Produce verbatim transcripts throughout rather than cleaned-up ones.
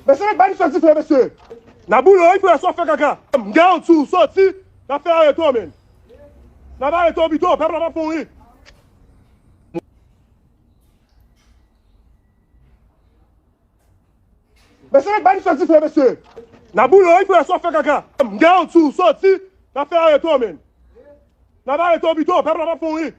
Mesye, mèt bay misye difle, mesye. N a boule w, wi, frè, sa w fè kaka. M garanti w, soti, n a fè arete w, menn. N a arete w pito, pèp la p ap fè w ri. Mesye, mèt bay misye difle, mesye. N a boule w, wi, frè, sa w fè kaka. M garanti w, soti, n a fè arete w, menn. N a arete w pito, pèp la p ap fè w ri.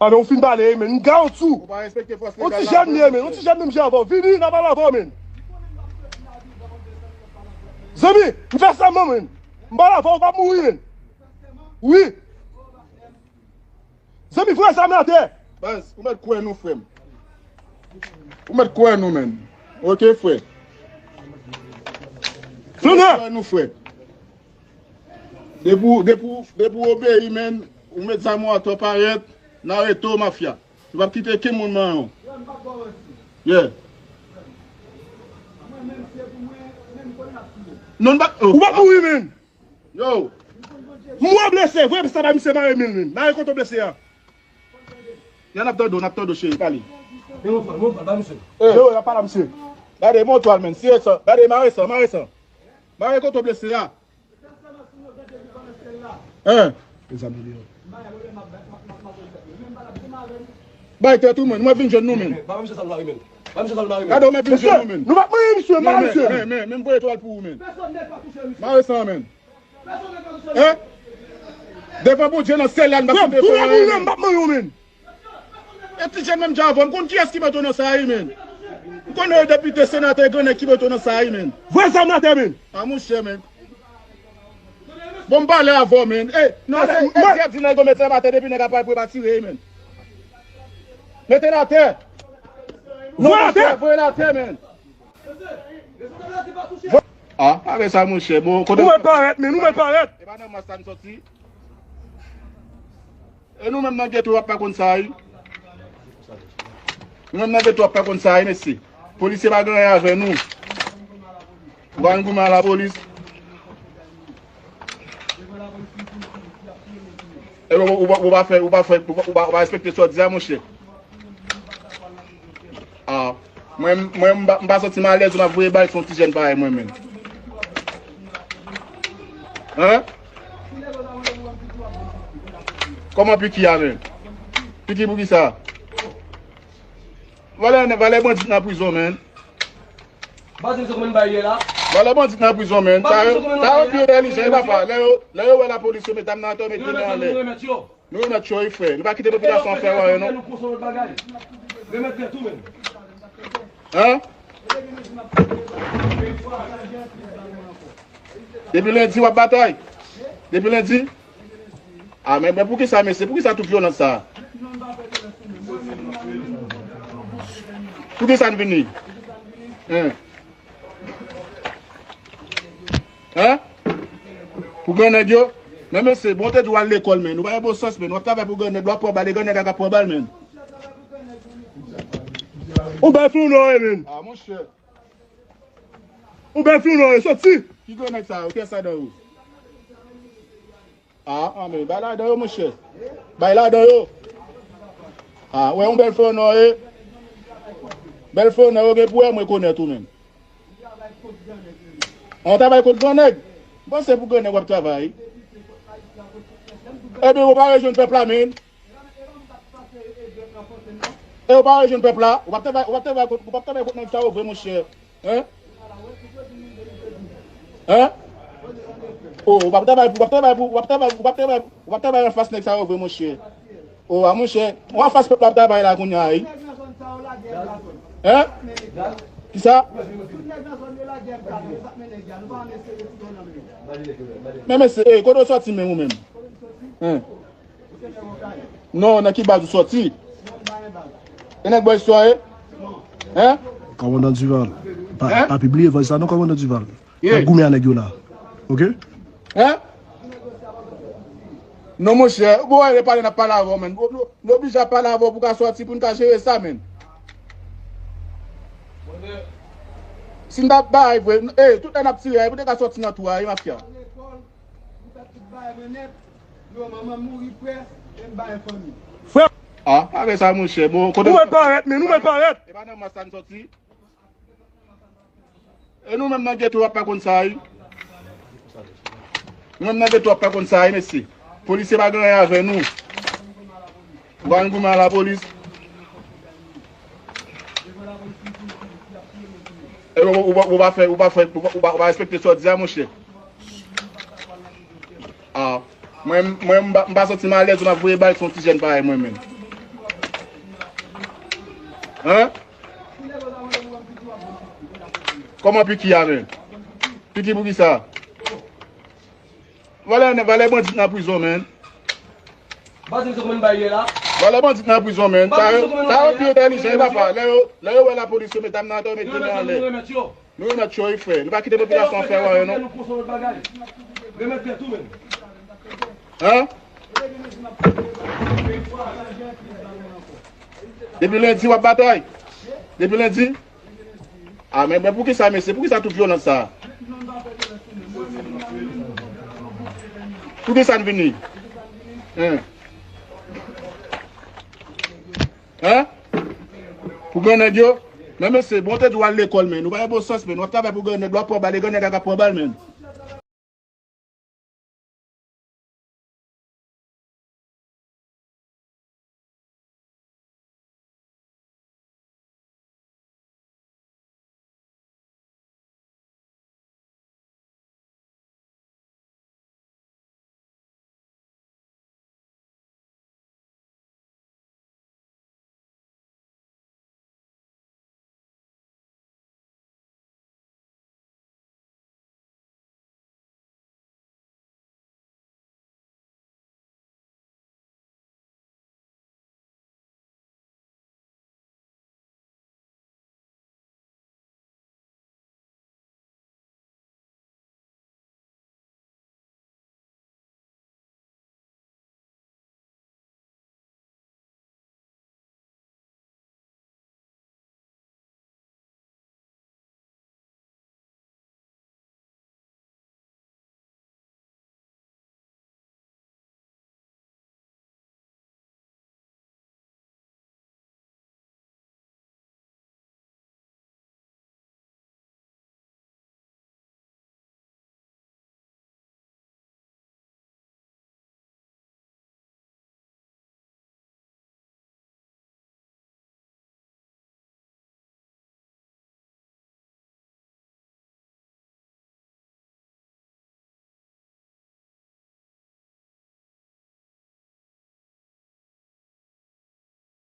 A, men ou fin pale, wi, menn. M garanti w. Ou pa respekte fòs legal la. Yon ti jèn li ye, menn. Yon ti jèn menm jan avè w. Vini, n a pale avè w, menn. Zanmi, m fè sèman, menn. M pale avè w, ou p ap mouri, menn. Wi. Zanmi, voye zam nan atè. Baz, ou mèt kwè nou, frè m. Ou mèt kwè nou, menn. Oke, frè. Flannè! Ou mèt kwè nou, frè. Depi w, depi w, depi w obeyi, menn, ou met zam ou atè, w parèt, n a arete w, mafya. Nou p ap kite kenn moun manyen w. Yeah. Non, n pa, oh. Ou p ap mouri, menn. Yo. M wè w blese, voye sa bay misye, mare men l, menn. Mare kote w blese a. Ya, n ap tande w, n ap tande w, cheri, pale. Men yon fwa, men yon fwa, ba misye. Eh. Yo, y ap pale a misye. Gade, montre w, menn. Siye sa. Gade, mare sa, mare sa. Mare kote w blese a. Hein? Bay tèt ou, menn. Mwen vin jwenn nou, menn. Ba misye sa l mare, menn. Ba misye sa l mare, menn. Gade w, mwen vin jwenn nou, menn. Nou p ap manyen misye, mare misye. Men, men, men, men, m voye twal pou ou, menn. Mare sa, menn. Hein? Devan Bondye nan syèl la, n ap kite frè a, menn. M p ap manyen w, menn. E ti jèn menm jan avè w, m konn kiyès ki mete w nan sa a, wi, menn. M konnen yo depite, senatè, gran nèg ki mete w nan sa a, wi, menn. Voye zam nan atè, menn. A, monchè, menn. Bon, m pale avè w, menn. Eh, non, se entèdi nèg yo met zam atè depi nèg ap pral pou yo pa tire, wi, menn. Mete l atè. Non, voye l atè, menn. Ah, pa fè sa, monchè. Bon, kote... Ou mèt parèt, menn, ou mèt parèt. E pa nan mas la n soti. E nou menm nan geto, w ap pa konn sa, wi. Nou menm nan geto, w ap pa konn sa, wi, mesye. Polisye pa gen anyen avè nou. Ou pa vin goumen a lapolis. E ou, ou, ou pa fè, ou pa fè, ou pa, ou pa, ou pa respekte sa w di a, monchè. Ah, mwen, mwen, m pa, m pa santi m alèz, m ap voye bal sou yon ti jèn parèy mwen menm. Hein? Kòman piki a menm? Piki pou kisa? Valè, valè bandi nan prizon, menn. Bandi nan prizon, menn. Valè bandi nan prizon, menn. Sa yo, sa yo pi entèlijan, wi, papa. Lè yo, lè yo wè lapolis, yo met zam nan atè, yo met men anlè. Nou remèt yo, wi, frè. Nou pa kite popilasyon an fè anyen, non. Hein? Depi lendi, w ap batay? Depi lendi? A, men, men poukisa, mesye? Poukisa tout vyolans sa a? Poukisa n vini? Hein? Hein? Pou grannèg yo? Men mesye, bon, te di w al lekòl, men ou pa gen bon sans, men w ap travay pou grannèg, w ap pran bal, e grannèg la k ap pran bal, men. Ou bay flou non, men. Ah, monchè. Ou bay flou non, soti. Ki grannèg sa yo? Kiyès ladan yo? Ah, ah, men bay ladan yo, monchè. Bay ladan yo. Ah, wè, yon bèl flannè w ye. Bèl flannè w gen pou wè, mwen konèt ou menm. An travay kont grannèg. M panse pou grannèg w ap travay. Ebyen, ou pa rejwenn pèp la, menn. E ou pa rejwenn pèp la. Ou p ap travay, ou p ap travay kont, ou p ap travay kont nèg sa yo vre, monchè. Hein? Hein? Oh, ou p ap travay pou, ou p ap travay pou, ou p ap travay, ou p ap travay, ou p ap travay anfas nèg sa yo vre, monchè. Oh, a monchè, ou anfas pèp la ap travay la kounye a, wi. Hein? Kisa? Men mesye, eh, kote w sòti menm ou menm? Hein? Non, nan ki baz ou sòti? E nèg bò istwa ye? Hein? Kòmandan Duval. Pa, hein? Pa pibliye vòy sa non, kòmandan Duval. Yeah. N ap goumen a nèg yo la. Oke? Hein? Non, monchè, bon, ale pale, n ap pale avè w, menn. Nou, nou, nou oblije ap pale avè w pou ka sòti, pou n ka jere sa, menn. Si n t ap bay vre, eh, tout lè n ap tire, pou te ka sòti nan twou a, wi, mafya. Yo, manman m mouri frè. Frè, ah, pa fè sa, monchè. Bon, kote ou mèt parèt, men, ou mèt parèt. E pa nan mas la n sòti. E nou menm nan geto, w ap pa konn sa, wi. Nou menm nan geto, w ap pa konn sa, wi, mesye. Polisye pa gen anyen avè nou. Ou pa vin goumen a lapolis. E ou, ou, ou pa fè, ou pa fè, ou pa, ou pa, ou pa respekte sa w di a, monchè. Ah, mwen, mwen, m pa, m pa santi m alèz, m ap voye bal sou yon ti jèn parèy mwen menm. Hein? Kòman piki a, men? Piki pou ki sa? Valè, valè bandit nan prizon, men. Baz, m se kòman bay la? Valè bandit nan prizon, men. Sa yo, sa yo pi entèlijan, wi, papa. Lè yo, lè yo wè lapolis, yo met zam nan atè, yo met de men anlè. Nou remèt yo, wi, frè. Nou pa kite popilasyon an fè w anyen, non. Hein? Depi lendi, w ap batay? Depi lendi? Ah, men, men poukisa, mesye? Poukisa tout vyolans sa? Poukisa n vini? Hein? Hein? Pou grannèg yo? Men, mesye, bon, te di w al lekòl, men. Nou pa gen bon sans, men. W ap travay pou grannèg, w ap pran bal, e grannèg la k ap pran bal, men.